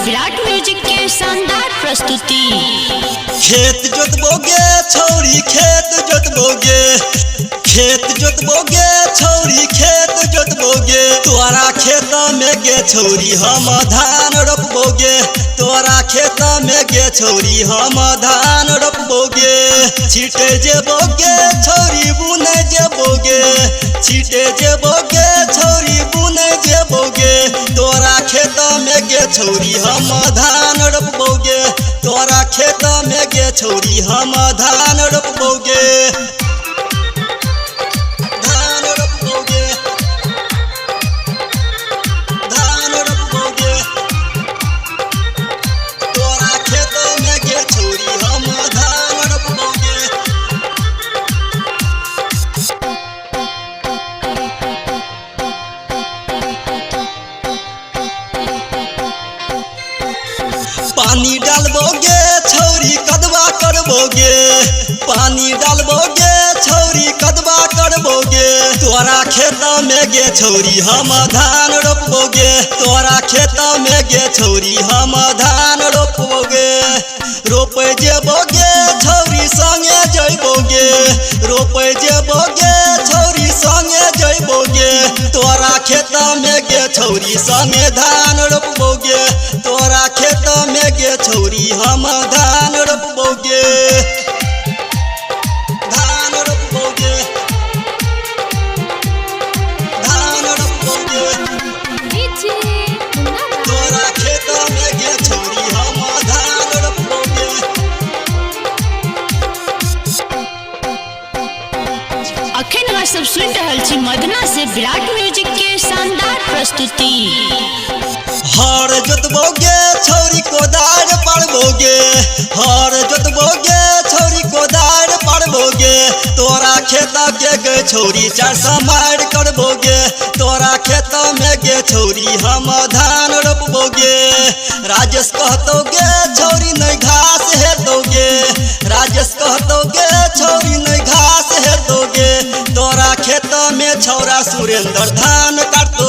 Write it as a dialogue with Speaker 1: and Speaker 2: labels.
Speaker 1: Virat music के शानदार प्रस्तुति।
Speaker 2: खेत जोतबोगे छौरी, खेत जोतबोगे, खेत जोतबोगे छौरी, खेत जोतबोगे, तोरा खेत में गे छौरी हम धान रोपबोगे, तोरा खेत में गे छौरी हम धान रोपबोगे। छीटे जेबोगे छौरी बुने जेबोगे, छीटे जेबोगे छौरी बुने जेबोगे, तोरा खेत में गे छौरी हम धान रोपबोगे, तोरा खेत में गे छौरी हम धान रोपबोगे। धान रोपबोगे, धान रोपबोगे, तोरा खेत में गे छौरी हम धान रोपबोगे। पानी डालबोगे छौरी कदवा करबोगे, पानी डालबोगे छौरी कदवा करबोगे, तोरा खेत में गे छौरी हम धान रोपबोगे, तोरा खेत में गे छौरी हम धान रोपबोगे। रोपे जेबोगे छौरी संगे जइबोगे, रोपे जेबोगे छौरी संगे जइबोगे, तोरा खेत में गे छौरी संगे धान रोपबोगे, तोरा खेत में गे छौरी हम धान रोपबोगे। धान रोपबोगे, धान रोपबोगे, तोरा खेत में गे छौरी हम धान रोपबोगे।
Speaker 1: अखन अहाँ सब सुनि रहल छी मदना से विराट म्यूजिक के शानदार प्रस्तुति।
Speaker 2: हर जोतबोगे छौरी कोदार पारबोगे, हर जोतबोगे छौरी कोदार पारबोगे, तोरा खेत के गे छौरी चार समार करबोगे, तोरा खेत में गे छौरी हम धान रोपबोगे। राजेश कहतोगे छौरी नहीं घास हेतोगे, राजेश कहतोगे छौरी नहीं घास हेतोगे, तोरा खेत में छौरा सुरेंद्र धान काटतोगे।